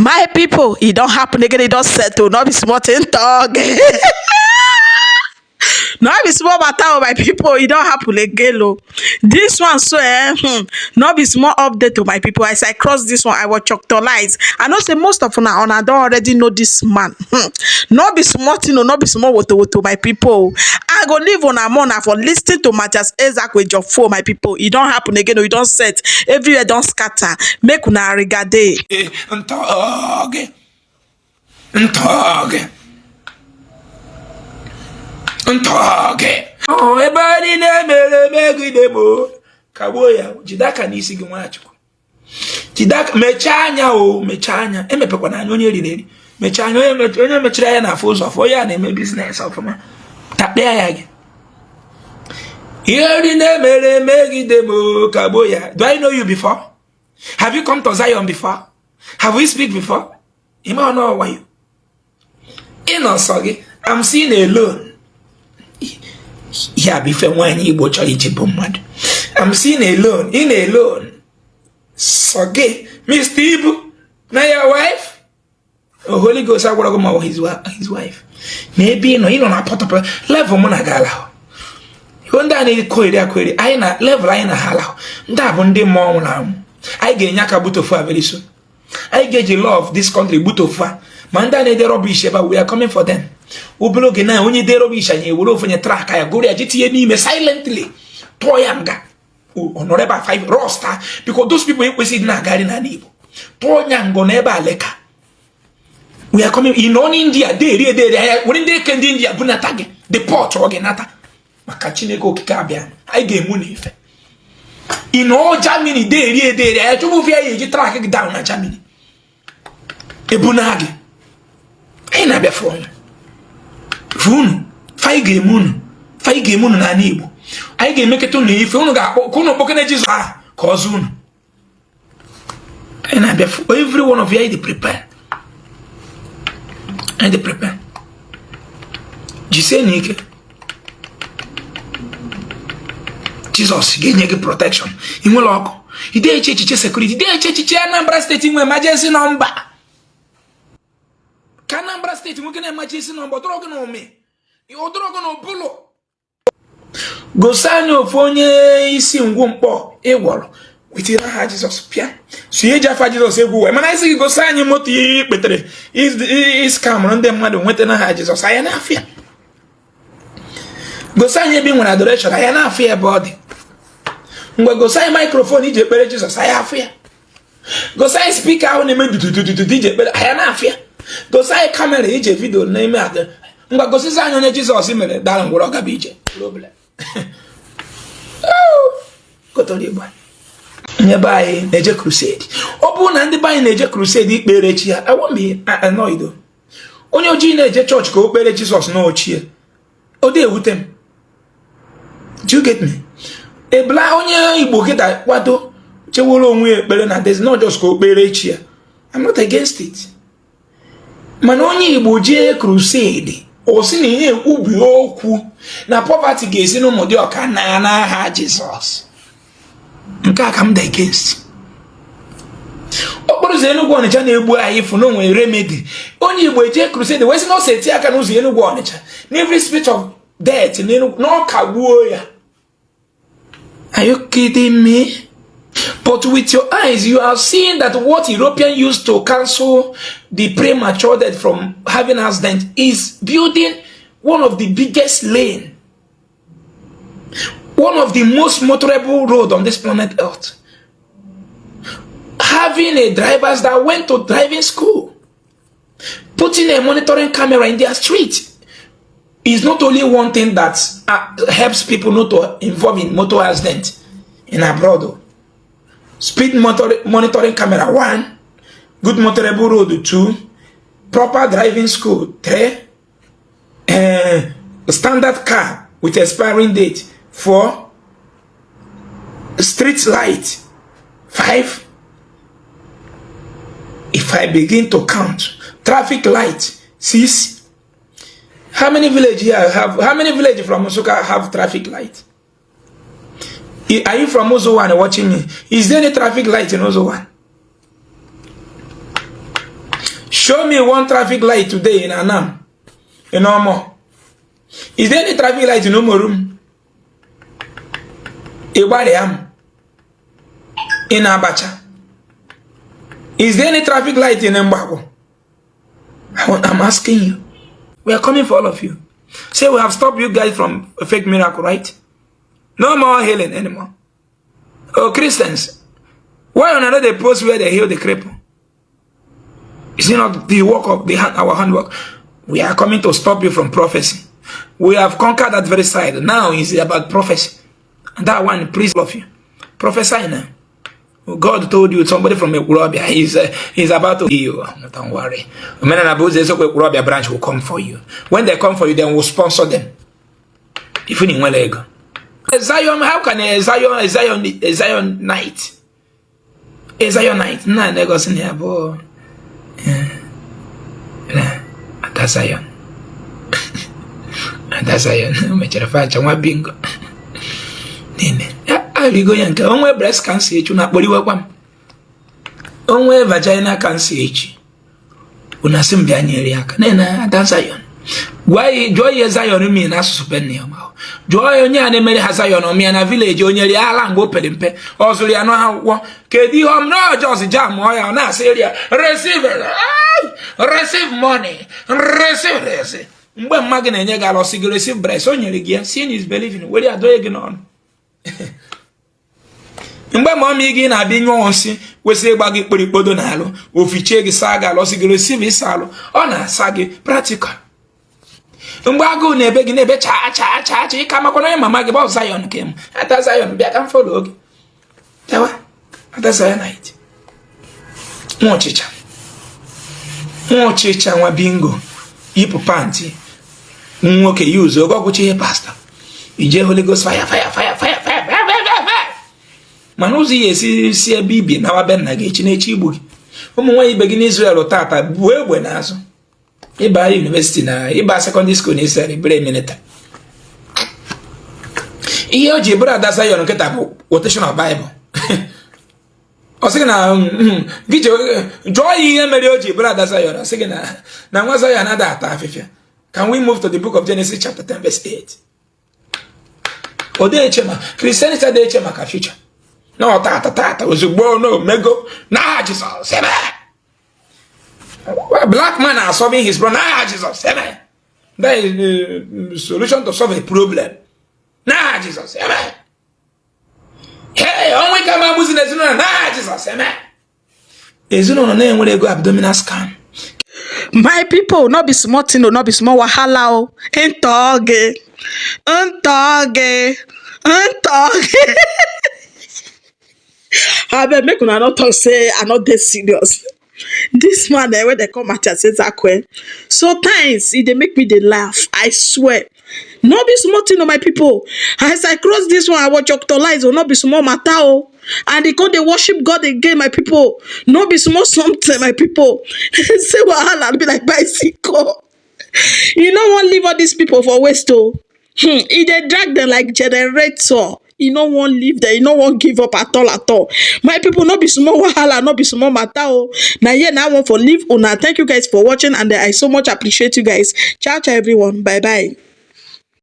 My people, e don happen again, e don settle, no be small thing talk. No be small matter o, my people, e don happen again o. This one so no be small update o, my people. As I cross this one, I was choctolize. I know say most of una una don already know this man. No be small thing o, no be small woto woto, my people. I go leave una more na for listen to Matthias Ezeaku Ejiofor, my people. E don happen again o, e don set. Everywhere don scatter. Make una regade. Ntọgị ntọgị ntọgị ebe anyị na-emere megide m, kagbuo ya. Jide aka n'isi gị, Nwachukwu, jide aka, mechaa anya o, mechaa anya, emepekwana anya. Onye riri eri, mechaa anya. Onye mechiri anya na-afụ ụzọ ọfụ. Onye a na-eme business ọfụma, takpịa ya gị. Ihe nri na-emere megide m, kagbuo ya. Do I know you before? Have you come to Zion before? Have we speak before? Ime ọnụ ọwayo ịnọ nsọ gị. I'm seeing alone. Ya bụ ife nwaanyị Igbo chọrọ iji bụ mmadụ. I'm seeing alone, ị na alone, sọ gị, Mr. Ibu na your wife. Oh, Holy Ghost agwara gị ma ọ his wife na ebe ị nọ, ị nọ na pọtọpọ level mụ na gị alahụ. Ihe ndị a na-ekọ eri akọ eri anyị na level anyị na ha alahụ. Ndị a bụ ndị mmụọ nwụrụ anwụ. Anyị ga-enye aka gbutofu a very soon. Anyị ga-eji love this country gbutofu a. Ma ndị a na-ede rubbish ebe a, we are coming for them. Obere oge na onye de rubbish, anyị ewere ofu onye track ya, gụrụ ya, ji tinye n'ime silently, tụọ ya nga, ọ nọrọ ebe a five rosta, because those people ekwesịghị na-agagharị n'ala Igbo. Tụọ ya ngọ n'ebe a leka. We are coming. Ị nọ n'India deri ederi anya, were ndị eke ndị India bunata gị, deport gị nata, maka Chineke okike abịa, anyị ga-emu na ife. Ị nọ Germany deri ederi anya, chụpụ ya, eji track gị down na Germany, ebuna gị. Anyị na-abịa fụ unu, fụ unu. Fa anyị ga-eme unu, fa anyị ga-eme unu n'ala Igbo. Anyị ga-emekọta unu ife unu ga-akpọ ka unu kpọkene Jizọs ahụ ka ọ zụ unu. Anyị na-abịa fụ every one of you. Anyị dị prepare, anyị dị prepare. Jisie n'ike, Jizọs ga-enye gị protection. Ị nwere ọkụ, ị dịghị eche echiche security, ị dịghị eche echiche Anambra Steeti nwe emergency number. Ka Anambra Steeti nwoke na emergency number ọdọrọ gị na ụmị, ọdọrọ gị na ụbụlụ. Gosi anyị ofu onye isi ngwu mkpọ ịgwọrọ wetara aha Jizọs pịa so ihe eji afa Jizọs egwu wee. Mana isi gị gosi anyị moto ihe ikpetere iscamụrụ ndị mmadụ nweta n'aha Jizọs, anya na-afịa. Gosi anyị ebe ị nwere adoration, anya na-afịa ebe ọ dị. Mgbe gosi anyị microphone iji ekpere Jizọs, anya afịa. Gosi anyị speaker ahụ na-eme dududududu iji ekpere, anya na-afịa. Gosi anyị camera iji video na-eme adị. Ngwa, gosizi anyị onye Jizọs mere dara ngwụrọ gaba ije. Problem kotoro Igbo. Onye be anyị na-eje crusade, ọ bụrụ na ndị be anyị na-eje crusade ikpere chi ya, I won't be annoyed. Onye ojii na-eje chọọchị ka o kpere Jizọs na ochie, ọ dị ewute m. Do you get me? Ebla onye Igbo kịta kwado chewere onwe ya ekpere na there's not just ka o kpere chi ya. I'm not against it. Mana onye Igbo jee crusade, o si na ihe ekwubi okwu na poverty ga-esi n'ụmụ dị ọka na n'aha Jizọs, nke a ka m dị against. Okporo ụzọ Enugu Ọnịcha na-egbu anyị fụ na onwere remedy. Onye Igbo eje crusade wee sị na ọ si eti aka n'ụzọ Enugu Ọnịcha na every spirit of death n'Enugu na ọ kagbuo ya. Are you kidding me? But with your eyes, you are seeing that what European used to cancel the premature death from having accident is building one of the biggest lane, one of the most motorable road on this planet Earth. Having a drivers that went to driving school, putting a monitoring camera in their street is not only one thing that helps people not to involve in motor accident in abroad. Speed monitoring camera, one. Good motorable road, two. Proper driving school, three. Standard car with expiring date, four. Street light, five. If I begin to count, traffic light, six. How many village here have, how many village from Nsukka have traffic light? Are you from Uzo watching me? Is there any traffic light in Uzo? Show me one traffic light today in Anam, in Omo. Is there any traffic light in Umorum? Igbariam? In Abacha? Is there any traffic light in Mgbakwu? I'm asking you. We are coming for all of you. Say we have stopped you guys from a fake miracle, right? No more healing anymore. Oh, Christians, why on another post where they heal the cripple? Is it not the work of the hand, our handwork? We are coming to stop you from prophecy. We have conquered that very side. Now it's about prophecy. And that one, please love you. Prophesy now. God told you somebody from Ekwulobia he's about to heal you. Don't worry. Omenala bụ ụzọ eziokwu Ekwulobia branch will come for you. When they come for you, then we'll sponsor them. If you nwere ego. Zion, how can a Zionite, nna na-egosi na ya bụ Ada Zion. Ada Zion, o mechara facha nwa bingo. Nene, arigo ya nke onwe breast cancer echi na akpọriwekwa m. Onwe vagina cancer echi. Unu asị m bịa nyere ya aka. Nene, Ada Zion. Gwa ya, jụọ ya Zion mi n'asụsụ be nna ya ma jụọ ya onye a na-emere ha Zion ọmịa na village, o nyere ya ala mgbe o pere mpe, ọ zụrụ ya n'akwụkwọ, kedu ihe ọm na jam ọ ya ọ na-asị ya receive, receive money, receive, receive. Mgbe mma gị na-enye gị ala, ọsị gị receive breast, o nyere gị ya. Seeing is believing. Were ya donye gị n'ọnụ. Mgbe ma ọmị gị na-abịa nyụọ nsị kwesịrị ịgba gị kporikpodo n'alụ, ofichie gị, saa gị alụ, ọsị gị receive ịsa alụ, ọ na-asa gị practical. Mgbe agụụ na-ebe gị na-ebe chaa chaa chaa chaa, ịka makwana onye mama gị bụ Zion ke m. Ada Zion, bịa ka m follow gị. Bịawa, Ada Zionite, nwa ọchịcha, nwa ọchịcha, nwa bingo, yipụ pant nwoke yi ụzọ oge ọgwụcha ihe pastor ije Holy Ghost fire, fire, fire, fire, fire, fire, fire, fire. Mana ụzọ ya esi si ebe ibi nawa be nna gị echi na-echi igbu gị. Ụmụ nwaanyị ibe gị n'Israel tata buo egbe n'azụ. Ịba university na ịba secondary school na Israel bere military. Ihe o ji bụrụ Ada Zion nkịta bụ quotation of Bible. Ọ sị gị na gị jụọ ya ihe mere o ji bụrụ Ada Zion, ọ sị gị na nwa Zion ada ata afịfịa. Can we move to the book of Genesis chapter 10 verse 8? Ọ dị eche ma Christianity adịghị eche maka future na ọ tata tata ozugbo no mego n'aha Jizọs, amen. Black man are solving his problem n'aha Jizọs, amen. That is the solution to solve a problem n'aha Jizọs, amen. Hey, ọnwa ka ma agbụzi n'ezinụlọ n'aha Jizọs, amen. Ezinụlọ na-enwere ego abdominal scan. My people, no be small thing o, no be small wahala o. Ntọgị, ntọgị, ntọgị. Abeg, make una no talk say I no dey serious. This man wey dem call Matthias Ezeaku, sometimes e dey make me dey laugh, I swear. No be small thing o, my people. As I cross this one, I watch doctorize o, no be small matter o. And e come dey worship God again, my people. No be small something, my people. Say wahala be like bicycle. E no wan leave all these people for waste o. E dey drag dem like generator. E no wan leave dem, e no wan give up at all at all. My people, no be small wahala, no be small matter o. Na here na I wan for leave una. Thank you guys for watching and I so much appreciate you guys. Ciao ciao, everyone. Bye bye.